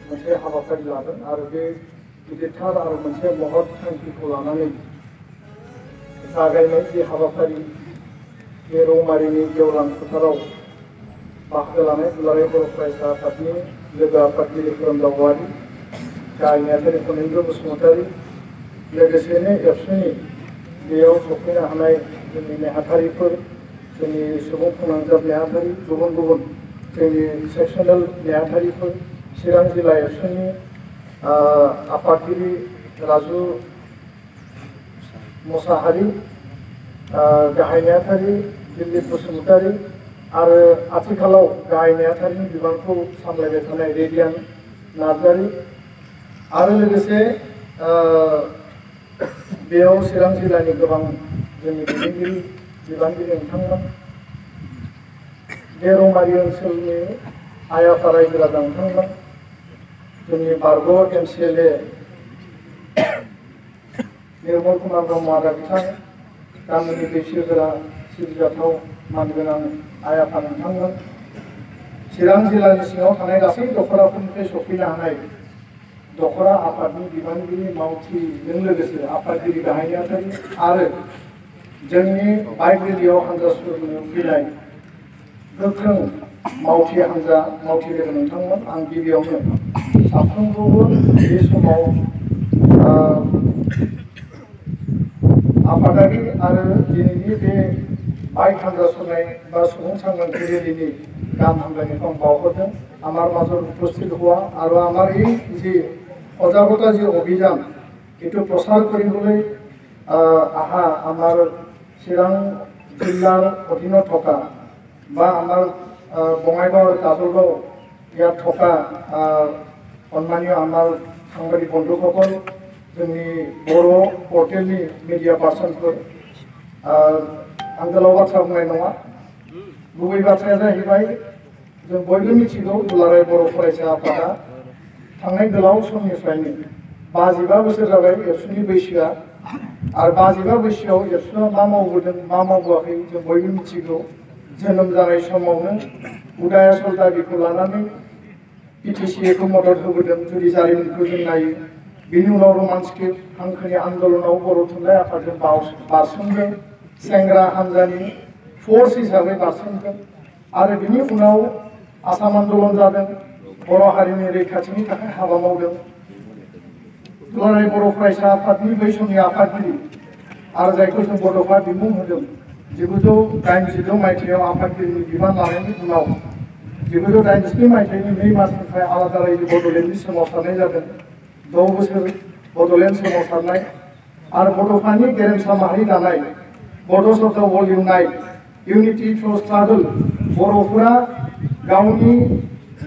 मोनसे हाबाफारि लादों आरो बे गिदिरथार आरो मोनसे महत थांखिखौ लानानै जागायनाय जे हाबाफारि बे रौमारिनि गेवलां फोथाराव बाहागो लानाय दुलाराय बर' फरायसा आफादनि लोगो आफादगिरि खोरोमदाव औवारि, गाहाय नेहाथारि फनेन्द्र बसुमतारी, लोगोसेनो एबसुनि बेयाव सफैनो हानाय जोंनि नेहाथारिफोर, जोंनि सुबुं फोनांजाब नेहाथारि, गुबुन गुबुन जोंनि सेक्सनेल नेहाथारिफोर, चिरां जिल्ला एबसुनि आफादगिरि राजु मोसाहारि, गाहाय नेहाथारि दिलीप बसुमतारी आरो आथिखालाव गाहाय नेहाथारिनि बिबानखौ सामलायबाय थानाय रेडियान नार्जारी आरो लोगोसे बेयाव चिरां जिल्लानि गोबां जोंनि दैदेनगिरि बिबानगिरि नोंथांमोन, बे रौमारि ओनसोलनि आइ आफा रायजो राजा नोंथांमोन, जोंनि बारग' MCLA निर्मल कुमार ब्रह्म आदा बिथां, गामिनि बैसोगोरा सिबिजाथाव मानगोनां आइ आफा नोंथांमोन, चिरां जिल्लानि सिङाव थानाय गासै दख'राफोरनिफ्राय सफैनो हानाय दख'रा आफादनि बिबानगिरि मावथिजों लोगोसे आफादगिरि गाहाय नेहाथारि आरो जोंनि बाइक रेलियाव हान्जा सुरनो फैनाय गोख्रों मावथि हान्जा मावथि लोगो नोंथांमोन, आं गिबियावनो साफ्रोमखौबो बे समाव आफादारि आरो दिनैनि बे बाइक हान्जा सुरनाय बा सुबुं सांग्रांथि रेलिनि गाहाम हामलायनायखौ आं बावहरदों। আমার মাজত উপস্থিত হোৱা আৰু আমাৰ এই যি সজাগতা যি অভিযান এইটো প্ৰচাৰ কৰিবলৈ আহা আমাৰ চিৰাং জিলাৰ অধীনত থকা বা আমাৰ বঙাইগাঁও আৰু কাজলগাঁও ইয়াত থকা সন্মানীয় আমাৰ সাংবাদিক বন্ধুসকল, जोंनि बर' पर्टेलनि मिडिया पार्सनफोर, आं गोलाव बाथ्रा बुंनाय नङा, गुबै बाथ्राया जाहैबाय जों बयबो मिथिगौ दुलाराय बर' फरायसा आफादा थांनाय गोलाव समनिफ्रायनो 55 बोसोर जाबाय एबसुनि बैसोआ आरो 55 बोसोराव एबसुआ मा मावबोदों मा मावबोआखै जों बयबो मिथिगौ। जोनोम जानाय समावनो उदायासल दाबिखौ लानानै PTCA खौ मदद होबोदों जुदि जारिमिनखौ जों नायो। बिनि उनाव रमान स्क्रिप्ट हांखोनि आन्दोलनाव बर' थुनलाइ आफादजों बारसोमदों, सेंग्रा हान्जानि फोर्स हिसाबै बारसोमदों आरो बिनि उनाव आसाम आन्दोलन जादों, बर' हारिनि रैखाथिनि थाखाय हाबा मावदों। दुलाराय बर' फरायसा आफादनि बै समनि आफादगिरि आरो जायखौ जों बड'फा बिमुं होदों 1982 मायथाइयाव आफादगिरिनि बिबान लानायनि उनाव 1987 मायथाइनि 2 मार्चनिफ्राय आलादा रायजो बड'लेण्डनि सोमावसारनाय जादों। 6 बोसोर बड'लेण्ड सोमावसारनाय आरो बड'फानि गेरेमसा माहारि दानाय बड'स अफ द वर्ल्ड इउनाइट इउनिटि थ्रु स्ट्रागल बर'फोरा गावनि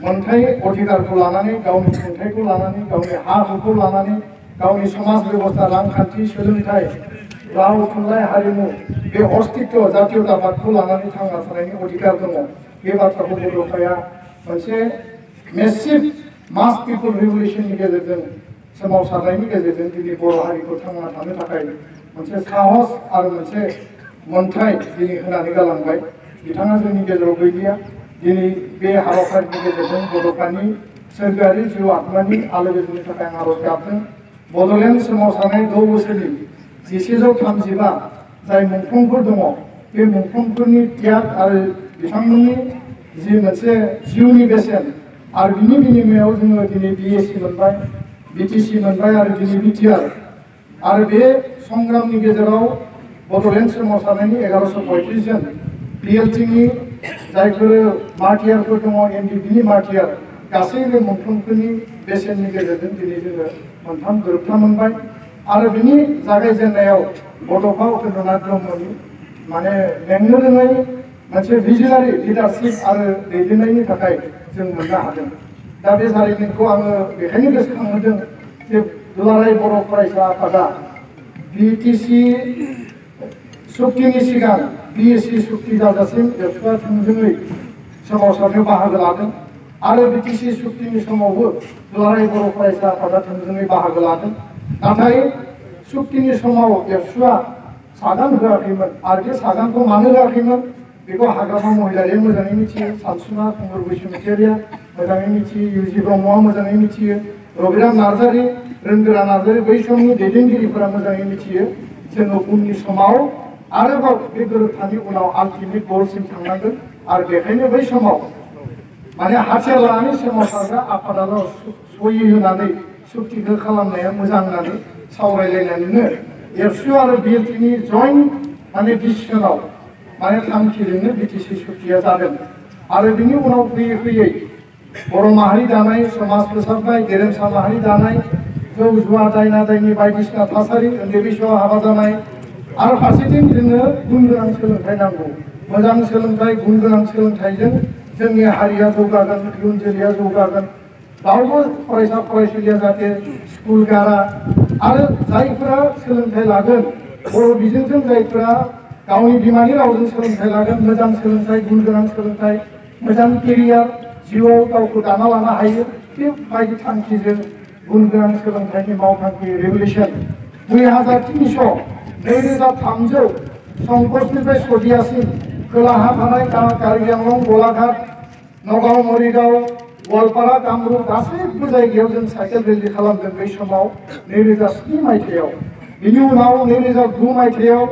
मोनथाय अधिकारखौ लानानै, गावनि खुंथायखौ लानानै, गावनि हा हुखौ लानानै, गावनि समाज बेबस्था, रांखान्थि, सोलोंथाइ, राव, थुनलाइ, हारिमु बे अस्तित्व जातीयताबादखौ लानानै थांना थानायनि अधिकार दङ। बे बाथ्राखौ बड'फाया मोनसे मेसिभ मास पिपल रिभलिउसननि गेजेरजों सोमावसारनायनि गेजेरजों दिनै बर' हारिखौ थांना थानो थाखाय मोनसे साहस आरो मोनसे मोनथाय दिनै होनानै गालांबाय। बिथाङा जोंनि गेजेराव गैलिया। दिनै बे हाबाफारिनि गेजेरजों बड'फानि सोरगोआरि जिउ आत्मानि आलो गोजोननि थाखाय आं आर'ज गाबदों। बड'लेण्ड सोमावसारनाय 6 बोसोरनि 1135 जाय मुंख्लंफोर दङ, बे मुंख्लंफोरनि त्याग आरो बिथांमोननि जि मोनसे जिउनि बेसेन आरो बिनि बिनिमयाव जोङो दिनै BAC मोनबाय, BTC मोनबाय आरो दिनै BTR आरो बे संग्रामनि गेजेराव बड'लेण्ड सोमावसारनायनि 1135 जन PLTनि जायफोर मार्टियारफोर दङ, MBBनि मार्टियार गासैबो मुंख्लंफोरनि बेसेननि गेजेरजों दिनै जोङो मोनथाम गोरोबथा मोनबाय आरो बिनि जागायजेननायाव बड'फा उपेन्द्रनाथ ब्रह्मनि माने मेंनो रोङै मोनसे भिजनारि लिडारशिप आरो दैदेननायनि थाखाय जों मोननो हादों। दा बे जारिमिनखौ आङो बेखायनो गोसोखांहोदों जे दुलाराय बर' फरायसा आफादा BTC सुक्तिनि सिगां BAC सुक्ति जाजासिम एबसुआ थोंजोङै सोमावसारनायाव बाहागो लादों आरो BTC सुक्तिनि समावबो दुलाराय बर' फरायसा आफादा थोंजोङै बाहागो लादों। नाथाय सुक्तिनि समाव एबसुआ सागान होआखैमोन आरो बे सागानखौ मानो होआखैमोन? बेखौ हाग्रामा महिलारिया मोजाङै मिथियो, सानसुमा कुमार बैसुमतियारिया मोजाङै मिथियो, इउजि ब्रह्मआ मोजाङै मिथियो, रबिराम नार्जारि, रोंगोरा नार्जारि बै समनि दैदेनगिरिफोरा मोजाङै मिथियो। जोङो उननि समाव आरोबाव बे गोरोबथानि उनाव आल्टिमेट गलसिम थांनांगोन आरो बेखायनो बै समाव माने हाथियार लानानै सोमावसारग्रा आफादाल' सहि होनानै सुक्तिखौ खालामनाया मोजां होननानै सावरायलायनानैनो एबसु आरो बिएलटिनि जइन्ट माने डिसिसनाव माने थांखिजोंनो बिटिसि सुक्तिया जादों। आरो बिनि उनाव फैयै फैयै बर' माहारि दानाय, समाज फोसाबनाय, गेरेमसा माहारि दानाय, जौ जुवा दायना दायनि बायदिसिना थासारि, उन्दै बैसोआव हाबा जानाय आरो फारसेथिं जोंनो गुन गोनां सोलोंथाइ नांगौ। मोजां सोलोंथाइ, गुन गोनां सोलोंथाइजों जोंनि हारिया जौगागोन, इयुन जोलैया जौगागोन। रावबो फरायसा फरायसुलिया जाहाथे स्कुल गारा आरो जायफोरा सोलोंथाइ लागोन बर' बिजोंजों जायफोरा गावनि बिमानि रावजों सोलोंथाइ लागोन, मोजां सोलोंथाइ, गुन गोनां सोलोंथाइ, मोजां केरियार जिउआव गावखौ दाना लानो हायो, बेबायदि थांखिजों गुन गोनां सोलोंथाइनि मावथांखि रेगुलेसन 2300 2300 संकसनिफ्राय सदियासिम खोलाहा थानाय कार्बि आंलं, गलाघाट, नगाव, मरिगाव, गवालपारा, कामरुप गासैबो जायगायाव जों साइकेल रेलि खालामदों बै समाव 2007 मायथाइयाव। बिनि उनाव 2009 मायथाइयाव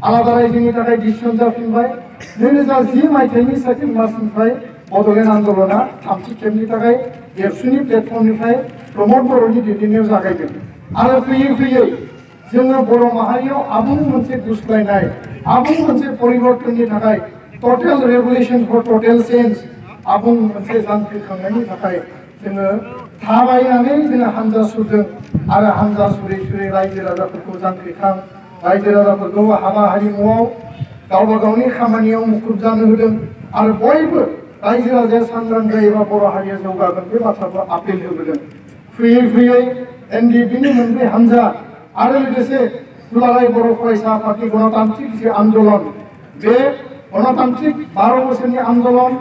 आलादा रायजोनि थाखाय डिसिसन जाफिनबाय। 2010 मायथाइनि 2 मार्चनिफ्राय बड'लेण्ड आन्दलना थामथि खेबनि थाखाय एबसुनि प्लेटफर्मनिफ्राय प्रमद बर'नि दैदेननायाव जागायदों। आरो फैयै फैयै जोङो बर' माहारियाव आबुं मोनसे गुस्लायनाय, आबुं मोनसे परिबर्तननि थाखाय टटेल रेगुलेसन फर टटेल चेन्ज, आबुं मोनसे जांख्रिखांनायनि थाखाय जोङो थाबायनानै जोङो हानजा सुरदों आरो हानजा सुरै सुरै रायजो राजाफोरखौ जांख्रिखां, रायजो राजाफोरखौ हाबा हारिमुआव गावबा गावनि खामानियाव मुखुब जानो होदों आरो बयबो रायजो राजाया सांग्रां जायोबा बर' हारिया जौगागोन बे बाथ्राखौ आपिल होबोदों। फैयै फैयै एनडिएफबिनि मोनब्रै हानजा आरो लोगोसे दुलाराय बर' फरायसा आफादनि गणतान्त्रिक जि आन्दलन, बे गणतान्त्रिक 12 बोसोरनि आन्दलन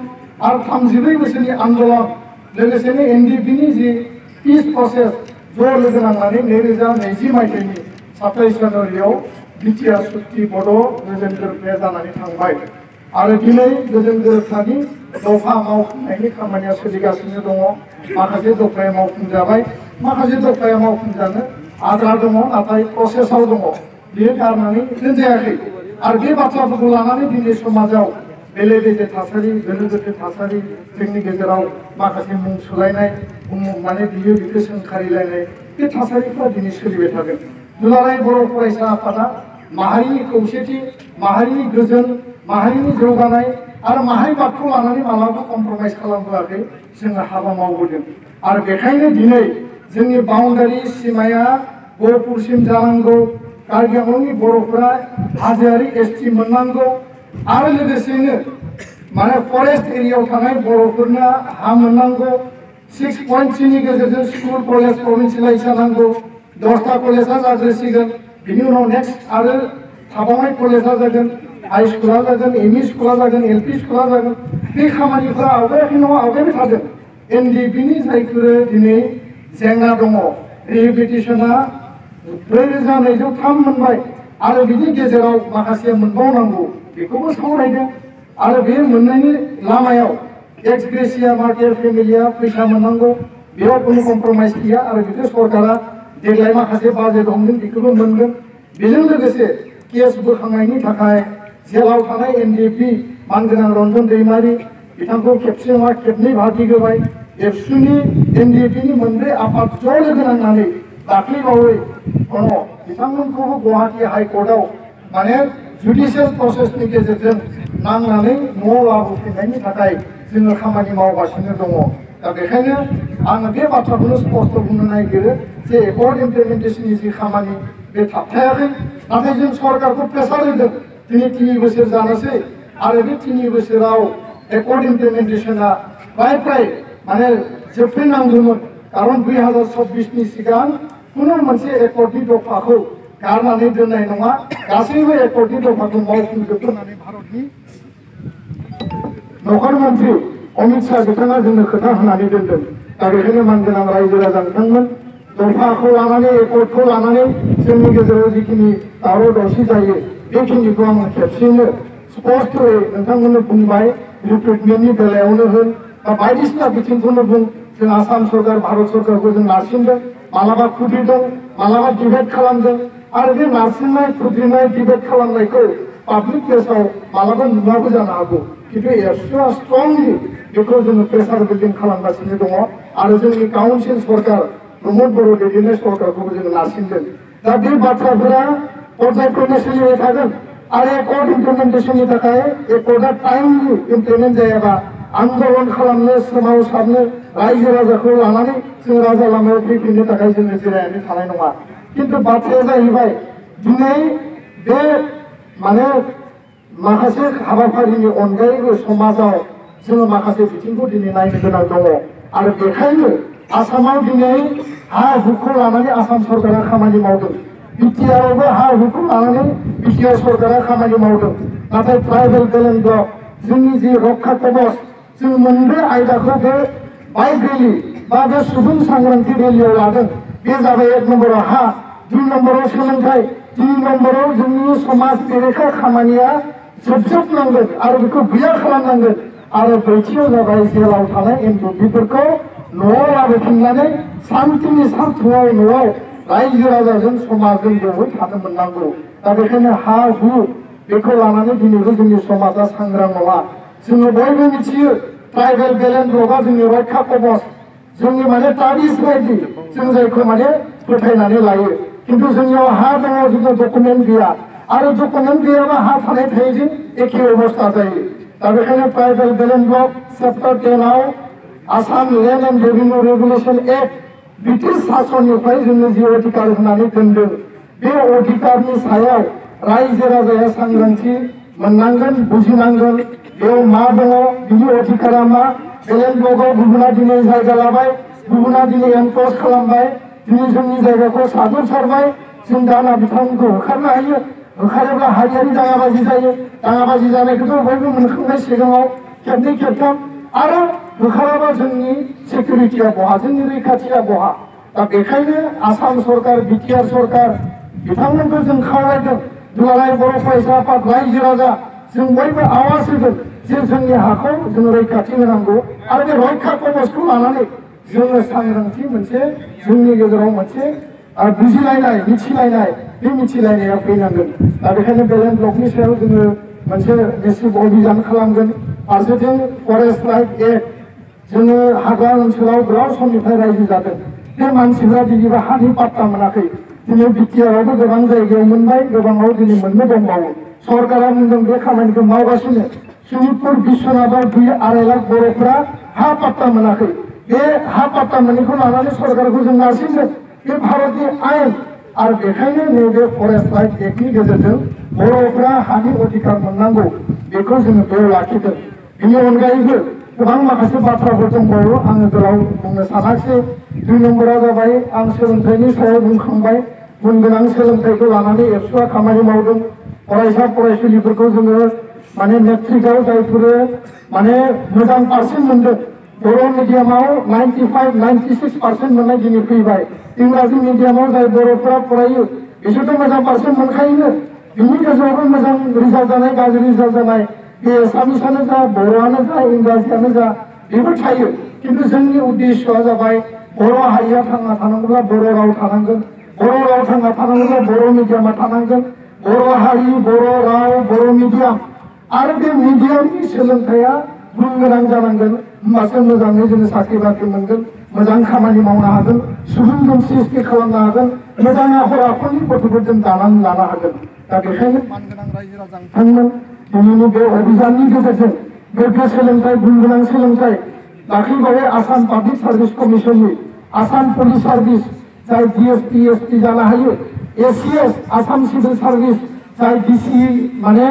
आरो 32 बोसोरनि आन्दलन, लोगोसेनो एनडिएफबिनि जि पिस प्रसेस ज' लोगो नांनानै 2020 मायथाइनि 27 जानुवारियाव बिटिआर सुक्ति बड' गोजोन गोरोबथाया जानानै थांबाय। आरो दिनै गोजोन गोरोबथानि दफा मावफुंनायनि खामानिया सोलिगासिनो दङ। माखासे दफाया मावफुंजाबाय, माखासे दफाया मावफुंजानो आद्रा दङ, नाथाय प्रसेसआव दङ, बेयो गारनानै दोनजायाखै। आरो बे बाथ्राफोरखौ लानानै दिनै समाजाव बेले बेजे थासारि, गोनो गोथो थासारि, जोंनि गेजेराव माखासे मुं सोलायनाय, माने बियो बिखौ सोंखारिलायनाय, बे थासारिफ्रा दिनै सोलिबाय थागोन। दुलाराय बर' फरायसा आफादा माहारिनि खौसेथि, माहारिनि गोजोन, माहारिनि जौगानाय आरो माहारिबादखौ लानानै मालाबा कमप्रमाइज खालामबोआखै, जोङो हाबा मावबोदों। आरो बेखायनो दिनै जोंनि बाउन्डारि सिमाया गहपुरसिम जानांगौ, कार्बि आंलंनि बर'फोरा हाजोआरि एसटि मोननांगौ आरो लोगोसेनो माने फरेस्ट एरियायाव थानाय बर'फोरनो हा मोननांगौ। 6.3 नि गेजेरजों स्कुल कलेज प्रभिन्सियेलाइज जानांगौ, 10टा कलेजा जाग्रोसिगोन, बिनि उनाव नेक्स्ट आरो थाबावनाय कलेजा जागोन, हाई स्कुला जागोन, एमइ स्कुला जागोन, एलपि स्कुला जागोन। बे खामानिफ्रा आवगायाखै नङा, आवगायबाय थादों। एनडिएफबिनि जायफोर दिनै जेंना दङ, रिहेबिलिटेसना 2203 मोनबाय आरो बिनि गेजेराव माखासे मोनबावनांगौ, बेखौबो सावरायदों। आरो बे मोननायनि लामायाव एक्स ग्रेसिया मार्टियार फेमिलिया फैसा मोननांगौ, बेयाव खुनु कमप्रमाइज गैया आरो बेखौ सरकारा देग्लाय माखासे बाजेट हमदों, बेखौबो मोनगोन। बेजों लोगोसे केस बोखांनायनि थाखाय जेलाव थानाय एनडिएफबि मानगोनां रन्जन दैमारि बिथांखौ खेबसे नङा खेबनै भारति होबाय। एबसुनि एनडिएफबिनि मोनब्रै आफाद ज' लोगो नांनानै दाख्लैबावै बिथांमोनखौबो गुवाहाटी हाइकर्टआव माने जुडिशियेल प्रसेसनि गेजेरजों नांनानै न'आव लाबोफिननायनि थाखाय जोङो खामानि मावगासिनो दङ। दा बेखायनो आङो बे बाथ्राखौनो स्पष्ट बुंनो नागिरो जे एकर्ड इमप्लिमेन्टेसननि जि खामानि बे थाबथायाखै, नाथाय जों सरकारखौ प्रेसार होदों। दिनै 3 बोसोर जानोसै आरो बे 3 बोसोराव एकर्ड इमप्लिमेन्टेसना प्राय माने जोबफैनांगौमोन, खारन 2026नि सिगां खुनु मोनसे एकर्डनि दफाखौ गारनानै दोननाय नङा, गासैबो एकर्डनि दफाखौ मावफुंजोबगोन होननानै भारतनि नखर मन्त्रि अमित शाह बिथाङा जोंनो खोथा होनानै दोनदों। दा बेखायनो मानगोनां रायजो राजा बिथांमोन, दफाखौ लानानै एकर्डखौ लानानै जोंनि गेजेराव जिखिनि दावराव दावसि जायो बेखिनिखौ आङो खेबसेयैनो स्पष्टयै नोंथांमोननो बुंबाय रिक्रुटमेन्टनि बेलायावनो होन बा बायदिसिना बिथिंखौनो बुं जों आसाम सरकार भारत सरकारखौ जों नारसिनदों मालाबा खुद्रिदों मालाबा डिबेट खालामदों आरो बे नारसिननाय खुद्रिनाय डिबेट खालामनायखौ पाब्लिक प्लेसाव मालाबा नुवाबो जानो हागौ खिन्थु एक्सट्रा स्ट्रंलि बेखौ जोङो प्रेसार बिल्डिं खालामगासिनो दङ आरो जोंनि काउन्सिल सरकार प्रमद बर' दैदेननाय सरकारखौबो जोङो नारसिनदों दा बे बाथ्राफोरा पर्यायक्रमै सोलिबाय थागोन आरो एकर्ड इमप्लिमेन्टेसननि थाखाय एकर्डआ टाइमलि इमप्लिमेन्ट जायाबा आन्दलन खालामनो सोमावसारनो रायजो राजाखौ लानानै जों राजा लामायाव फैफिननो थाखाय जोङो जिरायनानै थानाय नङा खिन्थु बाथ्राया जाहैबाय दिनै बे माने माखासे हाबाफारिनि अनगायैबो समाजाव जोङो माखासे बिथिंखौ दिनै नायनो गोनां दङ आरो बेखायनो आसामाव दिनै हा हुखौ लानानै आसाम सरकारा खामानि मावदों बिटिआरआवबो हा हुखौ लानानै बिटिआर सरकारा खामानि मावदों नाथाय ट्राइबेल बेलेन्स ब्लक जोंनि जि रक्षा कवच जों मोनब्रै आयदाखौ बे बाइक रेलि बा बे सुबुं सांग्रांथि रेलियाव लादों बे जाबाय 1 नम्बराव हा 2 नम्बराव सोलोंथाइ 3 नम्बराव जोंनि समाज बेरेखा खामानिया जोबजोबनांगोन आरो बेखौ गैया खालामनांगोन आरो ब्रैथियाव जाबाय जेलाव थानाय एमपिफोरखौ न'आव लाबोफिननानै सान्थिनि सार्थ'आव न'आव रायजो राजाजों समाजजों जयै थानो मोननांगौ दा बेखायनो हा हु बेखौ लानानै दिनैबो जोंनि समाजा सांग्रां नङा जोङो बयबो मिथियो ट्राइबेल बेलेन्स ब्लकआ जोंनि रक्षा कवच जोंनि माने ताबिज बायदि जों जायखौ माने फोथायनानै लायो खिन्थु जोंनियाव हा दङ जोंनाव डकुमेन्ट गैया आरो डकुमेन्ट गैयाबा हा थानाय थायैजों एखे अबस्था जायो दा बेखायनो tribal balance block chapter 10 Assam land and revenue regulation act British शासननिफ्राय जोंनो जि अधिकार होनानै दोनदों बे अधिकारनि सायाव रायजो राजाया सांग्रांथि मोननांगोन बुजिनांगोन बेयाव मा दङ बिनि अधिकारा मा बेलेन्स ब्लकआव गुबुना दिनै जायगा लाबाय गुबुना दिनै एनक्ल'ज खालामबाय दिनै जोंनि जायगाखौ साग्लोबसारबाय जों दाना बिथांमोनखौ होखारनो हायो होखारोब्ला हारियारि दाङाबाजि जायो दाङाबाजि जानायखौथ' बयबो मोनखांबाय सिगाङाव खेबनै खेबथाम आरो होखाराबा जोंनि सिकिउरिटिया बहा जोंनि रैखाथिया बहा दा बेखायनो आसाम सरकार बिटिआर सरकार बिथांमोनखौ जों खावलायदों दुलाराय बर' फरायसा आफाद रायजो राजा जों बयबो आवाज होगोन जे जोंनि हाखौ जों रैखाथि होनांगौ आरो बे रैखा कवचखौ लानानै जोङो सांग्रांथि मोनसे जोंनि गेजेराव मोनसे बुजिलायनाय मिथिलायनाय बे मिथिलायनाया फैनांगोन दा बेखायनो बेलेन्स ब्लकनि सायाव जोङो मोनसे मेसिभ अभियान खालामगोन फारसेथिं फरेस्ट राइट एक्ट जोङो हाग्रा ओनसोलाव गोलाव समनिफ्राय रायजो जादों बे मानसिफ्रा दिनैबो हानि पात्ता मोनाखै दिनै बिटिआरआवबो गोबां जायगायाव मोनबाय गोबाङाव दिनै मोननो दंबावो सरकारा बुंदों बे खामानिखौ मावगासिनो शनितपुर बिश्वनाथआव 2.5 लाख बर'फोरा हा पात्ता मोनाखै बे हा पात्ता मोनैखौ लानानै सरकारखौ जों नारसिनदों बे भारतनि आयेन आरो बेखायनो नैबे फरेस्ट राइट एक्टनि गेजेरजों बर'फोरा हानि अधिकार मोननांगौ बेखौ जोङो बेयाव लाखिदों बेनि अनगायैबो गोबां माखासे बाथ्राफोर दंबावो आङो गोलाव बुंनो सानाखिसै 2 नम्बरा जाबाय आं सोलोंथाइनि सायाव बुंखांबाय गुन गोनां सोलोंथाइखौ लानानै एबसुआ खामानि मावदों फरायसा फरायसुलिफोरखौ जोङो माने मेट्रिकआव जायफोर माने मोजां पारसेन्ट मोनदों बर' मिडियामाव 95-96% मोननाय दिनै फैबाय इंराजि मिडियामाव जाय बर'फोरा फरायो बिसोरथ' मोजां पारसेन्ट मोनखायोनो बिनि गेजेरावबो मोजां रिजाल्ट जानाय गाज्रि रिजाल्ट जानाय बे एसामिसानो जा बर'आनो जा इंराजियानो जा बेबो थायो खिन्थु जोंनि उद्देश्यआ जाबाय बर' हारिया थांना थानांगौब्ला बर' राव थानांगोन बर' राव थांना थानांगौब्ला बर' मिडियामा थानांगोन बर' हारि बर' राव बर' मिडियाम आरो बे मिडियामनि सोलोंथाइया गुन गोनां जानांगोन होमबासो मोजाङै जोङो साख्रि बाख्रि मोनगोन मोजां खामानि मावनो हागोन सुबुं सृष्टि खालामनो हागोन मोजां आखल आखुनि गथ'फोर जों दानानै लानो हागोन दा बेखायनो मानगोनां रायजो राजा बिथांमोन दिनैनि बे अभियाननि गेजेरजों गोग्गो सोलोंथाइ गुन गोनां सोलोंथाइ दाख्लैबावै आसाम पाब्लिक सार्भिस कमिसननि आसाम पुलिस सार्भिस जाय DSP SP जानो हायो ACS आसाम सिभिल सार्भिस जाय DC माने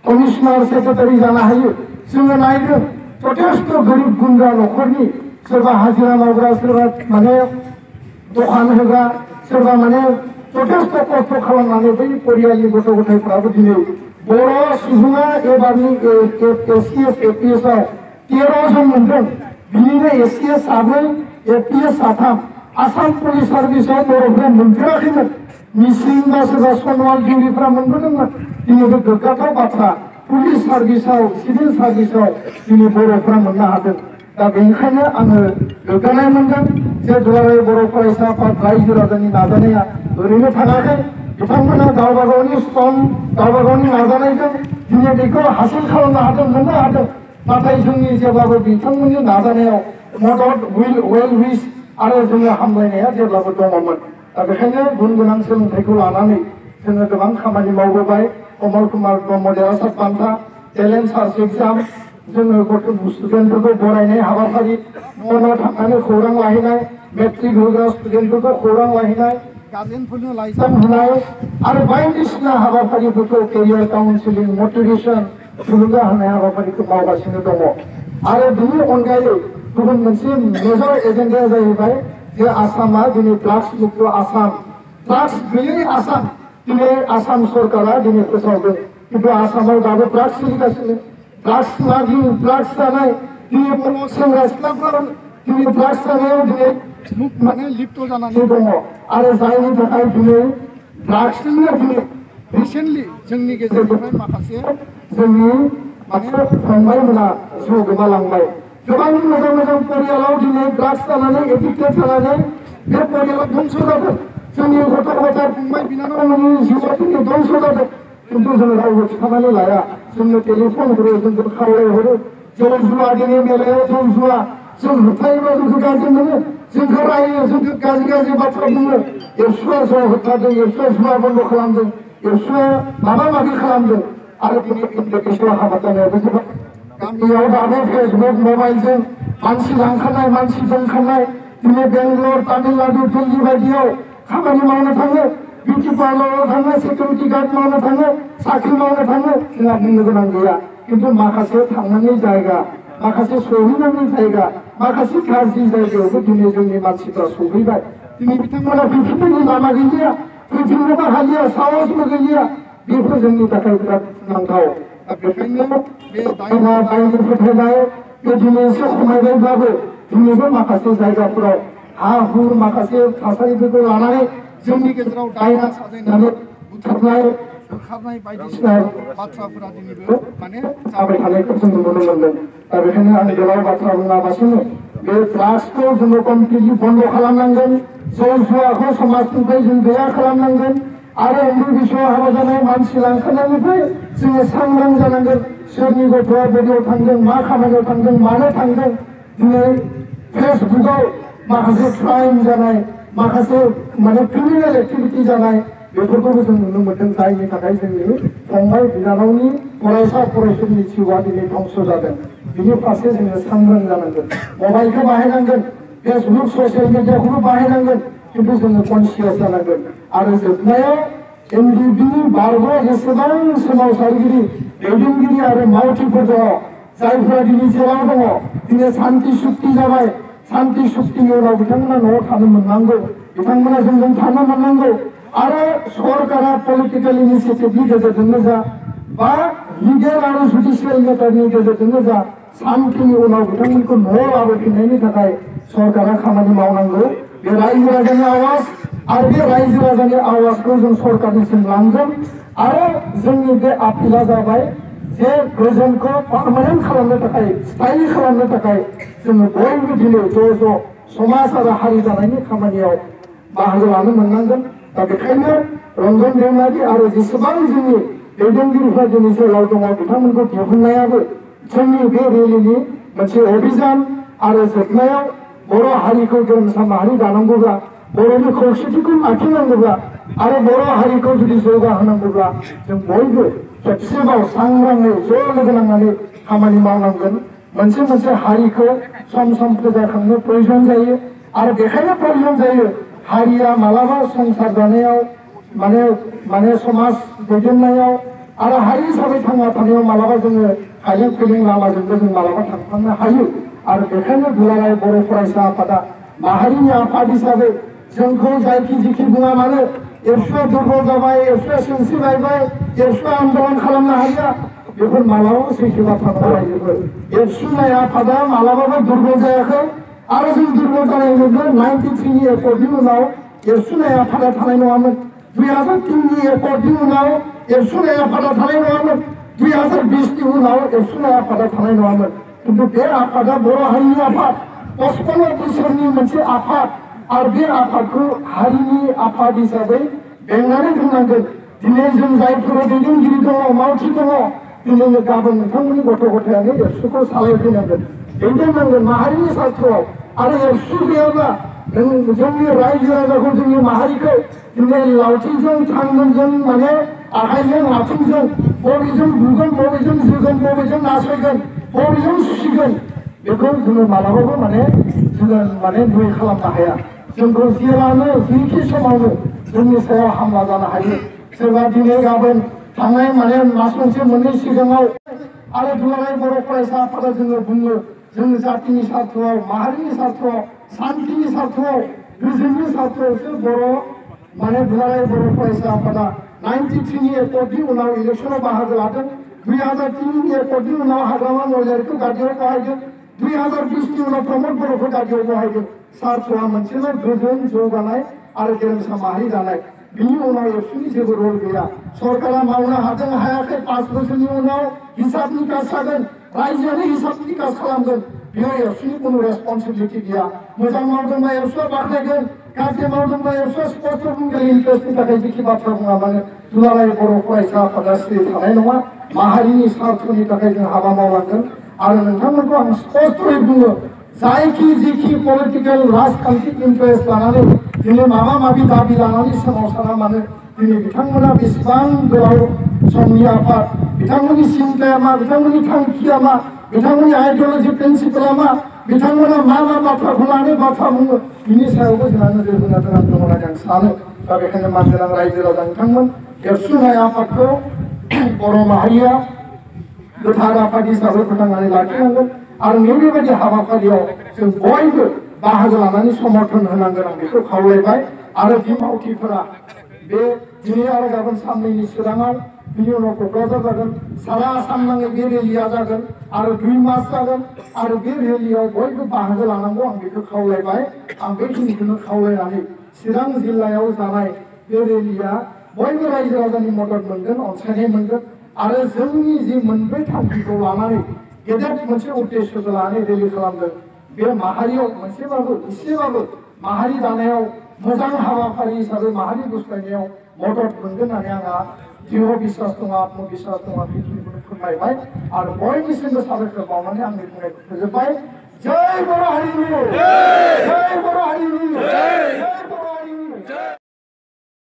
कमिशनार सेक्रेटारि जानो हायो जोङो नायदों जथेस्थ' गोरिब गुन्द्रा न'खरनि सोरबा हाजिरा मावग्रा सोरबा माने दखान होग्रा सोरबा माने जथेस्थ' खस्थ' खालामनानै बै परियालनि गथ' गथायफ्राबो दिनै बर' सुबुङा एबारनि ACS APS आव 13 जन मोनदों बिनिनो ACS 7 APS 3 आसाम पुलिस सार्भिसआव बर'फ्रा मोनफेराखैमोन मिसिं बा सोरबा सनवाल दिउरिफ्रा मोनबोदोंमोन दिनै बे गोग्गाथाव बाथ्रा पुलिस सार्भिसाव सिभिल सार्भिसाव दिनै बर'फ्रा मोननो हादों दा बेनिखायनो आङो गोग्गानाय मोनदों जे दुलाराय बर' फरायसा आफाद रायजो राजानि नाजानाया ओरैनो थाङाखै बिथांमोना गावबा गावनि सम गावबा गावनि नाजानायजों दिनै बेखौ हासिल खालामनो हादों मोननो हादों नाथाय जोंनि जेब्लाबो बिथांमोननि नाजानायाव मदद वेल विश आरो जोङो हामलायनाया जेब्लाबो दङमोन दा बेखायनो गुन गोनां सोलोंथाइखौ लानानै जोङो गोबां खामानि मावबोबाय कमल कुमार ब्रह्म देरहासार बान्था टेलेन्ट सार्च एग्जाम जोङो गथ' स्टुडेन्टफोरखौ बरायनाय हाबाफारि न' न' थांनानै खौरां लाहैनाय मेट्रिक होग्रा स्टुडेन्टफोरखौ खौरां लाहैनाय गार्जेनफोरनो लाइजाम होनाय आरो बायदिसिना हाबाफारिफोरखौ केरियार काउन्सिलिं मटिभेसन थुलुंगा होनाय हाबाफारिखौ मावगासिनो दङ आरो बेनि अनगायै गुबुन मोनसे मेजर एजेन्डाया जाहैबाय जे आसामा दिनै ड्राग्स मुक्त आसाम ड्राग्स गैयै आसाम दिनै आसाम सरकारा दिनै फोसावदों खिन्थु आसामाव दाबो ड्राग्स सोलिगासिनो ड्राग्स लागिं ड्राग्स जानाय दिनै बर' सेंग्रा सिख्लाफोर दिनै ड्राग्स जानायाव दिनै माने लिप्त जानानै दङ आरो जायनि थाखाय दिनै ड्राग्सजोंनो दिनै रिसेन्टलि जोंनि गेजेरनिफ्राय माखासे जोंनि माने फंबायमोना जिउ गोमालांबाय गोबां मोजां मोजां परियालाव दिनै ड्राग्स जानानै एडिक्टेड जानानै बे परियाला धंस जादों जोंनि गथ' गथाय फंबाय बिनानावमोननि जिउआ दिनै धंस जादों खिन्थु जों रावबो थिखांनानै लाया जोंनो टेलिफन हरो जोंखौ खावलायहरो जौ जुवा दिनै मेलायाव जौ जुवा जों होबथायोबा जोंखौ गाज्रि मोनो जोंखौ रायो जोंखौ गाज्रि गाज्रि बाथ्रा बुङो एबसुआ जौ होबथादों एबसुआ जुवा बन्द खालामदों एबसुआ माबा माबि खालामदों आरो दिनै इन्टारनेसनेल हाबा जानायाबो जोबोद गामियाव दाबो फेसबुक मबाइलजों मानसि लांखानाय मानसि दोनखानाय दिनै बेंगलर तामिलनाडु दिल्ली बायदियाव खामानि मावनो थाङो बिउटि पार्लाराव थाङो सिकिउरिटि गार्ड मावनो थाङो साख्रि मावनो थाङो जोंहा बुंनो गोनां गैया खिन्थु माखासे थांनायनि जायगा माखासे सहैनायनि जायगा माखासे गाज्रि जायगायावबो दिनै जोंनि मानसिफ्रा सहैबाय दिनै बिथांमोना फैफिननायनि लामा गैलिया फैफिननोबो हालिया साहसबो गैलिया बेफोर जोंनि थाखाय बिराद दुखुनांथाव दा बेखायनो बे दायना दायनि फोथायनाय बे दिनै एसे खमायबायब्लाबो दिनैबो माखासे जायगाफोराव हा हु माखासे थासारिफोरखौ लानानै जोंनि गेजेराव दायना साजायनानै बुथारनाय होखारनाय बायदिसिना बाथ्राफोरा दिनैबो माने जाबाय थानायखौ जों नुनो मोनदों दा बेखायनो आं गोलाव बाथ्रा बुङालासिनो बे ड्राग्सखौ जोङो कमप्लिटलि बन्द खालामनांगोन जौ जुवाखौ समाजनिफ्राय जों गैया खालामनांगोन आरो उन्दै बैसोआव हाबा जानाय मानसि लांखानायनिफ्राय जोङो सांग्रां जानांगोन सोरनि गथ'आ बबेयाव थांदों मा खामानियाव थांदों मानो थांदों दिनै फेसबुकआव माखासे क्राइम जानाय माखासे माने क्रिमिनेल एक्टिभिटि जानाय बेफोरखौबो जों नुनो मोनदों जायनि थाखाय जोंनि फंबाय बिनानावनि फरायसा फरायसुलिनि जिउआ दिनै धंस जादों बिनि फारसे जोङो सांग्रां जानांगोन मबाइलखौ बाहायनांगोन फेसबुक ससियेल मिडियाखौबो बाहायनांगोन खिन्थु जोङो कनसियास जानांगोन आरो जोबनायाव एनडिबिनि बारग' जेसेबां सोमावसारगिरि दैदेनगिरि आरो मावथिफोर दङ जायफोरा दिनै जेराव दङ दिनै सान्ति सुक्ति जाबाय सान्ति सुक्तिनि उनाव बिथांमोना न'आव थानो मोननांगौ बिथांमोना जोंजों थानो मोननांगौ आरो सरकारा पलिटिकेल इनिसिएटिभनि गेजेरजोंनो जा बा लिगेल आरो जुडिसियेल मेटारनि गेजेरजोंनो जा सान्तिनि उनाव बिथांमोनखौ न'आव लाबोफिननायनि थाखाय सरकारा खामानि मावनांगौ बे रायजो राजानि आवाज आरो बे रायजो राजानि आवाजखौ जों सरकारनिसिम लांगोन आरो जोंनि बे आपिला जाबाय जे गोजोनखौ पारमानेन्ट खालामनो थाखाय स्थायी खालामनो थाखाय जोङो बयबो दिनै ज' समाज आरो हारि जानायनि खामानियाव बाहागो लानो मोननांगोन दा बेखायनो रन्जन दैमारि आरो जेसेबां जोंनि दैदेनगिरिफ्रा जोंनि जेराव दङ बिथांमोनखौ दिहुननायाबो जोंनि बे रेलिनि मोनसे अभियान आरो जोबनायाव बर' हारिखौ गेरेमसा माहारि दानांगौब्ला बर'नि खौसेथिखौ लाखिनांगौब्ला आरो बर' हारिखौ जुदि जौगाहोनांगौब्ला जों बयबो खेबसेबाव सांग्राङै ज' लोगो नांनानै खामानि मावनांगोन मोनसे मोनसे हारिखौ सम सम फोजाखांनो प्रयोजन जायो आरो बेखायनो प्रयोजन जायो हारिया मालाबा संसार जानायाव माने समाज दैदेननायाव आरो हारि हिसाबै थांना थानायाव मालाबा जोङो खायलें खुइलें लामाजोंबो जों मालाबा थांफानो हायो आरो बेखायनो दुलाराय बर' फरायसा आफादा माहारिनि आफाद हिसाबै जोंखौ जायखि जिखि बुङा मानो एबसुआ दुर्बल जाबाय एबसुआ सिनस्रि बायबाय एबसुआ आन्दलन खालामनो हाया बेफोर मालाबाबो सैथो बाथ्रा नङा रायजोफोर एबसुनाय आफादा मालाबाबो दुर्बल जायाखै आरो जों दुर्बल जानाय नुदों 93नि एकर्डनि उनाव एबसुनाय आफादा थानाय नङामोन 2003नि एकर्डनि उनाव एबसुनाय आफादा थानाय नङामोन 2020 उनाव एबसुनि आफादा थानाय नङामोन किन्तु बे आफादा बर' हारिनि आफाद 55 बोसोरनि मोनसे आफाद आरो बे आफादखौ हारिनि आफाद हिसाबै बेंनानै दोननांगोन दिनै जों जायफोर दैदेनगिरि दङ मावथि दङ दिनै गाबोन नोंथांमोननि गथ' गथायानो एबसुखौ सालायफैनांगोन दैदेननांगोन माहारिनि स्वार्थआव आरो एबसु गैयाब्ला जोंनि रायजो राजाखौ जोंनि माहारिखौ दिनै लावथिजों थांगोनजों माने आखाइजों आथिंजों बबेजों बुगोन बबेजों जोगोन बबेजों नासयगोन बबेजों सुसिगोन बेखौ जोङो मालाबाबो माने जोङो माने नुयै खालामनो हाया जोंखौ जेरावनो जेखि समावनो जोंनि सायाव हामला जानो हायो सोरबा दिनै गाबोन थांनाय माने मास मोनसे मोननै सिगाङाव आरो दुलाराय बर' फरायसा आफादा जोङो बुङो जों जातिनि स्वार्थआव माहारिनि स्वार्थआव शान्तिनि स्वार्थआव गोजोननि स्वार्थआवसो बर' माने दुलाराय बर' फरायसा आफादा 93 नि एकर्डनि उनाव इलेक्सनाव बाहागो लादों 2003 नि एकर्डनि उनाव हाग्रामा महिलारिखौ गादियाव बाहायदों 2020 नि उनाव प्रमद बर'खौ गादियाव बाहायदों स्वार्थआ मोनसेल' गोजोन जौगानाय आरो गेरेमसा माहारि दानाय बिनि उनाव एबसुनि जेबो रल गैया सरकारा मावनो हादों हायाखै 5 बोसोरनि उनाव हिसाब निकास जागोन रायजोआनो हिसाब निकास खालामगोन बेयाव एबसुनि कुनु रेसपन्सिबिलिटि गैया मोजां मावदोंबा एबसुआ बाख्नायगोन गाज्रि मावदोंबा एबसुआ स्पष्ट बुंगोन इन्टारेस्टनि थाखाय जेखि बाथ्रा बुङा मानो दुलाराय बर' फरायसा आफादा सिरि थानाय नङा माहारिनि स्वार्थनि थाखाय जों हाबा मावलांगोन आरो नोंथांमोनखौ आं स्पष्टयै बुङो जायखि जेखि पलिटिकेल राजखान्थि इन्टारेस्ट लानानै दिनै माबा माबि दाबि लानानै सोमावसारा मानो दिनै बिथांमोना बेसेबां गोलाव समनि आफाद बिथांमोननि सिन्ताया मा बिथांमोननि थांखिया मा बिथांमोननि आइडिय'लजि प्रिन्सिपला मा बिथांमोना मा बाथ्राखौ लानानै बाथ्रा बुङो बिनि सायावबो जोंहा नोजोर होनो गोनां दङ होननानै आं सानो दा बेखायनो मानगोनां रायजो राजा नोंथांमोन एबसुनाय आफादखौ बर' माहारिया गोथार आफाद हिसाबै फोथांनानै लाखिनांगोन आरो नैबेबायदि हाबाफारियाव जों बयबो बाहागो लानानै समर्थन होनांगोन आं बेखौ खावलायबाय आरो बे मावथिफोरा बे दिनै आरो गाबोन साननैनि सिगाङाव बिनि उनाव क'क्राझार जागोन सारा आसाम नाङै बे रेलिया जागोन आरो 2 मास जागोन आरो बे रेलियाव बयबो बाहागो लानांगौ आं बेखौ खावलायबाय आं बेखिनिखौनो खावलायनानै चिरां जिल्लायाव जानाय बे रेलिया बयबो रायजो राजानि मदद मोनगोन अनसायनाय मोनगोन आरो जोंनि जि मोनब्रै थांखिखौ लानानै गेदेर मोनसे उद्देश्यखौ लानानै रेलि खालामदों बे माहारियाव मोनसेबाबो एसेबाबो माहारि दानायाव मोजां हाबाफारि हिसाबै माहारि गुस्लायनायाव मदद मोनगोन होननानै आंहा दृढ़ बिश्वास दङ आत्मबिश्वास दङ बेखिनिखौनो फोरमायबाय आरो बयनिसिमबो साबायखर बावनानै आंनि बुंनायखौ फोजोबबाय जय बर' हारिनि